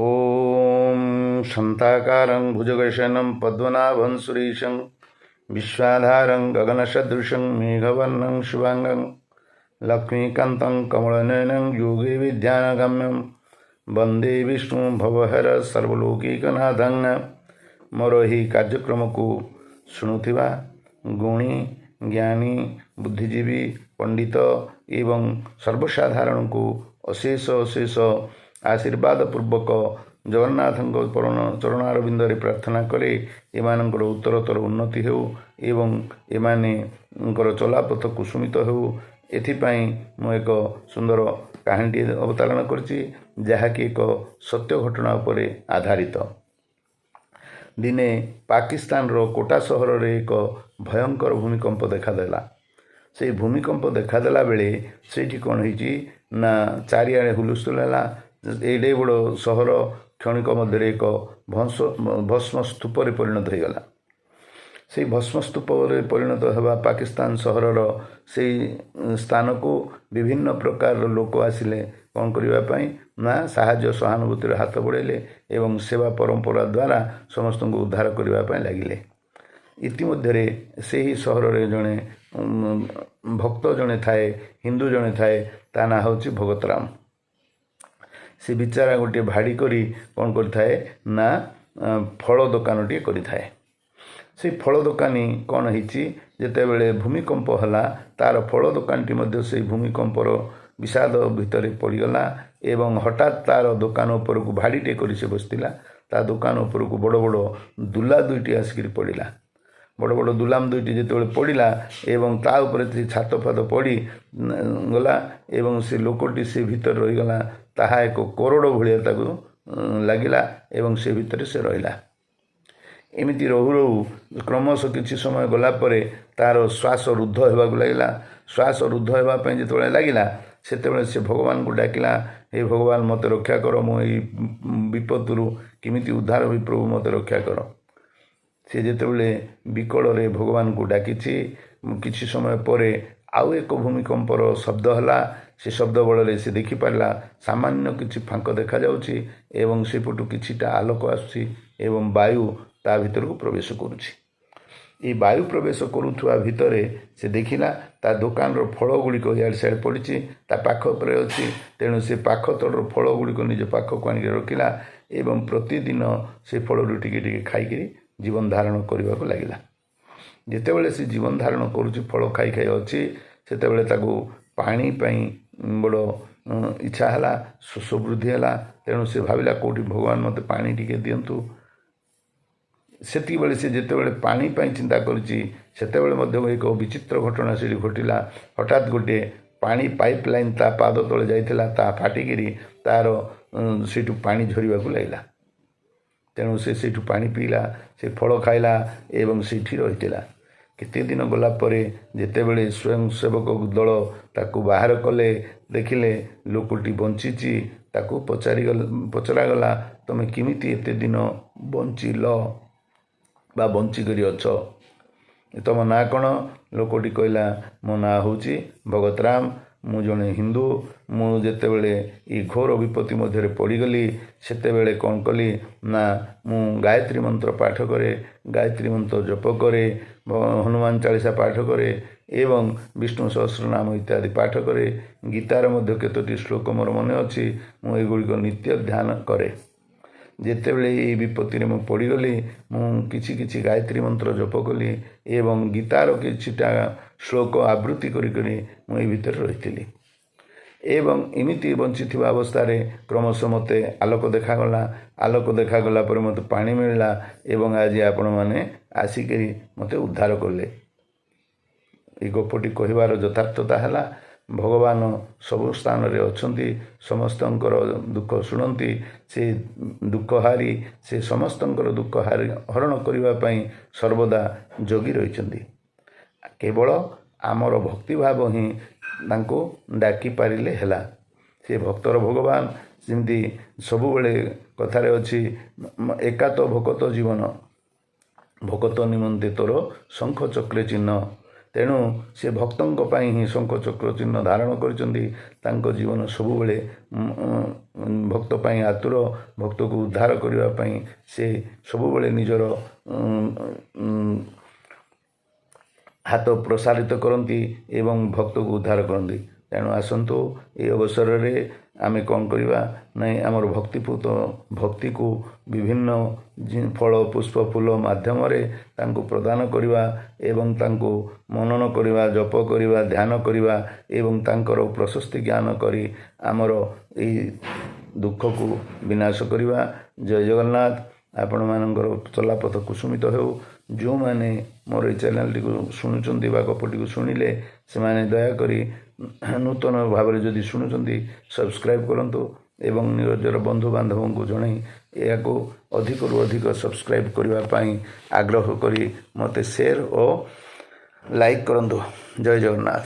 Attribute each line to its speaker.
Speaker 1: ଓମ୍ ଶାନ୍ତାକାରଂ ଭୁଜଗଶୟନଂ ପଦ୍ମନାଭଂ ସୁରେଶଂ ବିଶ୍ୱାଧାରଂ ଗଗନସଦୃଶଂ ମେଘବର୍ଣ୍ଣଂ ଶୁଭାଙ୍ଗଂ ଲକ୍ଷ୍ମୀକାନ୍ତଂ କମଳନୟନଂ ଯୋଗୀ ବିଦ୍ୟାନଗମ୍ୟಂ ବନ୍ଦେ ବିଷ୍ଣୁ ଭବହର ସର୍ବଲୋକିକନାଥଂ। ମୋର ଏହି କାର୍ଯ୍ୟକ୍ରମକୁ ଶୁଣୁଥିବା ଗୁଣୀ, ଜ୍ଞାନୀ, ବୁଦ୍ଧିଜୀବୀ, ପଣ୍ଡିତ ଏବଂ ସର୍ବସାଧାରଣଙ୍କୁ ଅଶେଷ ଅଶେଷ ଆଶୀର୍ବାଦ ପୂର୍ବକ ଜଗନ୍ନାଥଙ୍କ ଚରଣାରବିନ୍ଦରେ ପ୍ରାର୍ଥନା କରେ, ଏମାନଙ୍କର ଉତ୍ତରୋତ୍ତର ଉନ୍ନତି ହେଉ ଏବଂ ଏମାନଙ୍କର ଚଲାପଥ କୁସୁମିତ ହେଉ। ଏଥିପାଇଁ ମୁଁ ଏକ ସୁନ୍ଦର କାହାଣୀଟିଏ ଅବତାରଣା କରିଛି, ଯାହାକି ଏକ ସତ୍ୟ ଘଟଣା ଉପରେ ଆଧାରିତ। ଦିନେ ପାକିସ୍ତାନର କୋଟା ସହରରେ ଏକ ଭୟଙ୍କର ଭୂମିକମ୍ପ ଦେଖାଦେଲା। ସେଇ ଭୂମିକମ୍ପ ଦେଖାଦେଲା ବେଳେ ସେଇଠି କ'ଣ ହେଇଛି ନା, ଚାରିଆଡ଼େ ହୁଲୁସ୍ତୁଲ ହେଲା। ଏଡ଼େ ବଡ଼ ସହର କ୍ଷଣିକ ମଧ୍ୟରେ ଏକ ଭସ୍ମ ସ୍ତୂପରେ ପରିଣତ ହୋଇଗଲା। ସେଇ ଭସ୍ମସ୍ତୂପରେ ପରିଣତ ହେବା ପାକିସ୍ତାନ ସହରର ସେଇ ସ୍ଥାନକୁ ବିଭିନ୍ନ ପ୍ରକାରର ଲୋକ ଆସିଲେ। କ'ଣ କରିବା ପାଇଁ ନା, ସାହାଯ୍ୟ ସହାନୁଭୂତିର ହାତ ବଢ଼ାଇଲେ ଏବଂ ସେବା ପରମ୍ପରା ଦ୍ୱାରା ସମସ୍ତଙ୍କୁ ଉଦ୍ଧାର କରିବା ପାଇଁ ଲାଗିଲେ। ଇତିମଧ୍ୟରେ ସେହି ସହରରେ ଜଣେ ଭକ୍ତ ଜଣେ ଥାଏ, ହିନ୍ଦୁ ଜଣେ ଥାଏ, ତା ନାଁ ହେଉଛି ଭଗତରାମ। ସେ ବିଚାରା ଗୋଟିଏ ଭାଡ଼ି କରି କ'ଣ କରିଥାଏ ନା, ଫଳ ଦୋକାନଟିଏ କରିଥାଏ। ସେଇ ଫଳ ଦୋକାନୀ କ'ଣ ହେଇଛି, ଯେତେବେଳେ ଭୂମିକମ୍ପ ହେଲା, ତାର ଫଳ ଦୋକାନଟି ମଧ୍ୟ ସେଇ ଭୂମିକମ୍ପର ବିଷାଦ ଭିତରେ ପଡ଼ିଗଲା ଏବଂ ହଠାତ୍ ତାର ଦୋକାନ ଉପରକୁ, ଭାଡ଼ିଟିଏ କରି ସେ ବସିଥିଲା, ତା ଦୋକାନ ଉପରକୁ ବଡ଼ ବଡ଼ ଦୁଲା ଦୁଇଟି ଆସିକିରି ପଡ଼ିଲା। ବଡ଼ ବଡ଼ ଦୁଲାମ ଦୁଇଟି ଯେତେବେଳେ ପଡ଼ିଲା ଏବଂ ତା ଉପରେ ସେ ଛାତ ଫାତ ପଡ଼ି ଗଲା ଏବଂ ସେ ଲୋକଟି ସେ ଭିତରେ ରହିଗଲା, ତାହା ଏକ କୋରଡ଼ ଭଳିଆ ତାକୁ ଲାଗିଲା ଏବଂ ସେ ଭିତରେ ସେ ରହିଲା। ଏମିତି ରହୁ ରହୁ କ୍ରମଶଃ କିଛି ସମୟ ଗଲା ପରେ ତାର ଶ୍ୱାସ ରୁଦ୍ଧ ହେବାକୁ ଲାଗିଲା। ଶ୍ୱାସ ରୁଦ୍ଧ ହେବା ପାଇଁ ଯେତେବେଳେ ଲାଗିଲା, ସେତେବେଳେ ସେ ଭଗବାନଙ୍କୁ ଡାକିଲା, ହେ ଭଗବାନ, ମୋତେ ରକ୍ଷା କର, ମୁଁ ଏଇ ବିପଦରୁ କେମିତି ଉଦ୍ଧାର ହେବି, ପ୍ରଭୁ ମୋତେ ରକ୍ଷା କର। ସେ ଯେତେବେଳେ ବିକଳରେ ଭଗବାନଙ୍କୁ ଡାକିଛି, କିଛି ସମୟ ପରେ ଆଉ ଏକ ଭୂମିକମ୍ପର ଶବ୍ଦ ହେଲା। ସେ ଶବ୍ଦ ବଳରେ ସେ ଦେଖିପାରିଲା ସାମାନ୍ୟ କିଛି ଫାଙ୍କ ଦେଖାଯାଉଛି ଏବଂ ସେପଟୁ କିଛିଟା ଆଲୋକ ଆସୁଛି ଏବଂ ବାୟୁ ତା ଭିତରକୁ ପ୍ରବେଶ କରୁଛି। ଏଇ ବାୟୁ ପ୍ରବେଶ କରୁଥିବା ଭିତରେ ସେ ଦେଖିଲା ତା ଦୋକାନର ଫଳ ଗୁଡ଼ିକ ଇଆଡ଼େ ସିଆଡ଼େ ପଡ଼ିଛି, ତା ପାଖ ଉପରେ ଅଛି। ତେଣୁ ସେ ପାଖ ତଳର ଫଳ ଗୁଡ଼ିକ ନିଜ ପାଖକୁ ଆଣିକି ରଖିଲା ଏବଂ ପ୍ରତିଦିନ ସେ ଫଳରୁ ଟିକେ ଟିକେ ଖାଇକିରି ଜୀବନ ଧାରଣ କରିବାକୁ ଲାଗିଲା। ଯେତେବେଳେ ସେ ଜୀବନ ଧାରଣ କରୁଛି, ଫଳ ଖାଇ ଖାଇ ଅଛି, ସେତେବେଳେ ତାକୁ ପାଣି ପାଇଁ ବଡ଼ ଇଚ୍ଛା ହେଲା, ଶୋଷ ବୃଦ୍ଧି ହେଲା। ତେଣୁ ସେ ଭାବିଲା, କେଉଁଠି ଭଗବାନ ମୋତେ ପାଣି ଟିକେ ଦିଅନ୍ତୁ। ସେତିକିବେଳେ ସେ ଯେତେବେଳେ ପାଣି ପାଇଁ ଚିନ୍ତା କରିଛି, ସେତେବେଳେ ମଧ୍ୟ ଏକ ବିଚିତ୍ର ଘଟଣା ସେଠି ଘଟିଲା। ହଠାତ୍ ଗୋଟିଏ ପାଣି ପାଇପ୍ ଲାଇନ୍ ତା ପାଦ ତଳେ ଯାଇଥିଲା, ତାହା ଫାଟିକିରି ତାର ସେଇଠୁ ପାଣି ଝରିବାକୁ ଲାଗିଲା। ତେଣୁ ସେ ସେଇଠୁ ପାଣି ପିଇଲା, ସେ ଫଳ ଖାଇଲା ଏବଂ ସେଇଠି ରହିଥିଲା। କେତେ ଦିନ ଗଲା ପରେ ଯେତେବେଳେ ସ୍ୱୟଂସେବକ ଦଳ ତାକୁ ବାହାର କଲେ, ଦେଖିଲେ ଲୋକଟି ବଞ୍ଚିଛି। ତାକୁ ପଚରାଗଲା, ତମେ କେମିତି ଏତେ ଦିନ ବଞ୍ଚିଲ ବା ବଞ୍ଚିକରି ଅଛ, ତମ ନାଁ କ'ଣ? ଲୋକଟି କହିଲା, ମୋ ନାଁ ହେଉଛି ଭଗତରାମ, ମୁଁ ଜଣେ ହିନ୍ଦୁ। ମୁଁ ଯେତେବେଳେ ଏଇ ଘୋର ବିପତ୍ତି ମଧ୍ୟରେ ପଡ଼ିଗଲି, ସେତେବେଳେ କ'ଣ କଲି ନା, ମୁଁ ଗାୟତ୍ରୀ ମନ୍ତ୍ର ପାଠ କରେ, ଗାୟତ୍ରୀ ମନ୍ତ୍ର ଜପ କରେ, ହନୁମାନ ଚାଳିଶା ପାଠ କରେ ଏବଂ ବିଷ୍ଣୁ ସହସ୍ର ନାମ ଇତ୍ୟାଦି ପାଠ କରେ। ଗୀତାର ମଧ୍ୟ କେତୋଟି ଶ୍ଲୋକ ମୋର ମନେ ଅଛି। ମୁଁ ଏଗୁଡ଼ିକ ନିତ୍ୟ ଧ୍ୟାନ କରେ। ଯେତେବେଳେ ଏଇ ବିପତ୍ତିରେ ମୁଁ ପଡ଼ିଗଲି, ମୁଁ କିଛି କିଛି ଗାୟତ୍ରୀ ମନ୍ତ୍ର ଜପ କଲି ଏବଂ ଗୀତାର କିଛିଟା ଶ୍ଲୋକ ଆବୃତ୍ତି କରି କରି ମୁଁ ଏଇ ଭିତରେ ରହିଥିଲି ଏବଂ ଏମିତି ବଞ୍ଚିଥିବା ଅବସ୍ଥାରେ କ୍ରମଶଃ ମୋତେ ଆଲୋକ ଦେଖାଗଲା। ଆଲୋକ ଦେଖାଗଲା ପରେ ମୋତେ ପାଣି ମିଳିଲା ଏବଂ ଆଜି ଆପଣମାନେ ଆସିକରି ମୋତେ ଉଦ୍ଧାର କଲେ। ଏଇ ଗପଟି କହିବାର ଯଥାର୍ଥତା ହେଲା, ଭଗବାନ ସବୁ ସ୍ଥାନରେ ଅଛନ୍ତି, ସମସ୍ତଙ୍କର ଦୁଃଖ ଶୁଣନ୍ତି। ସେ ଦୁଃଖ ହାରି, ସେ ସମସ୍ତଙ୍କର ଦୁଃଖ ହାରି ହରଣ କରିବା ପାଇଁ ସର୍ବଦା ଜଗି ରହିଛନ୍ତି। କେବଳ ଆମର ଭକ୍ତିଭାବ ହିଁ ତାଙ୍କୁ ଡାକି ପାରିଲେ ହେଲା। ସେ ଭକ୍ତର ଭଗବାନ। ଯେମିତି ସବୁବେଳେ କଥାରେ ଅଛି, ଏକା ତ ଭକତ ଜୀବନ, ଭକତ ନିମନ୍ତେ ତୋର ଶଙ୍ଖ ଚକ୍ରେ ଚିହ୍ନ। ତେଣୁ ସେ ଭକ୍ତଙ୍କ ପାଇଁ ହିଁ ଶଙ୍ଖ ଚକ୍ର ଚିହ୍ନ ଧାରଣ କରିଛନ୍ତି। ତାଙ୍କ ଜୀବନ ସବୁବେଳେ ଭକ୍ତ ପାଇଁ ଆତୁର। ଭକ୍ତକୁ ଉଦ୍ଧାର କରିବା ପାଇଁ ସେ ସବୁବେଳେ ନିଜର ହାତ ପ୍ରସାରିତ କରନ୍ତି ଏବଂ ଭକ୍ତକୁ ଉଦ୍ଧାର କରନ୍ତି। ତେଣୁ ଆସନ୍ତୁ, ଏହି ଅବସରରେ ଆମେ କ'ଣ କରିବା? ନାଇଁ, ଆମର ଭକ୍ତିପୂତ ଭକ୍ତିକୁ ବିଭିନ୍ନ ଫଳ, ପୁଷ୍ପ, ଫୁଲ ମାଧ୍ୟମରେ ତାଙ୍କୁ ପ୍ରଦାନ କରିବା ଏବଂ ତାଙ୍କୁ ମନନ କରିବା, ଜପ କରିବା, ଧ୍ୟାନ କରିବା ଏବଂ ତାଙ୍କର ପ୍ରଶସ୍ତି ଜ୍ଞାନ କରି ଆମର ଏଇ ଦୁଃଖକୁ ବିନାଶ କରିବା। ଜୟ ଜଗନ୍ନାଥ। ଆପଣମାନଙ୍କର ଚଲାପଥ କୁସୁମିତ ହେଉ। ଯେଉଁମାନେ ମୋର ଏଇ ଚ୍ୟାନେଲଟିକୁ ଶୁଣୁଛନ୍ତି ବା ଗପଟିକୁ ଶୁଣିଲେ, ସେମାନେ ଦୟାକରି ନୂତନ ଭାବରେ ଯଦି ଶୁଣୁଛନ୍ତି ସବସ୍କ୍ରାଇବ୍ କରନ୍ତୁ ଏବଂ ନିଜର ବନ୍ଧୁବାନ୍ଧବଙ୍କୁ ଜଣାଇ ଏହାକୁ ଅଧିକରୁ ଅଧିକ ସବସ୍କ୍ରାଇବ୍ କରିବା ପାଇଁ ଆଗ୍ରହ କରି ମୋତେ ସେୟାର ଓ ଲାଇକ୍ କରନ୍ତୁ। ଜୟ ଜଗନ୍ନାଥ।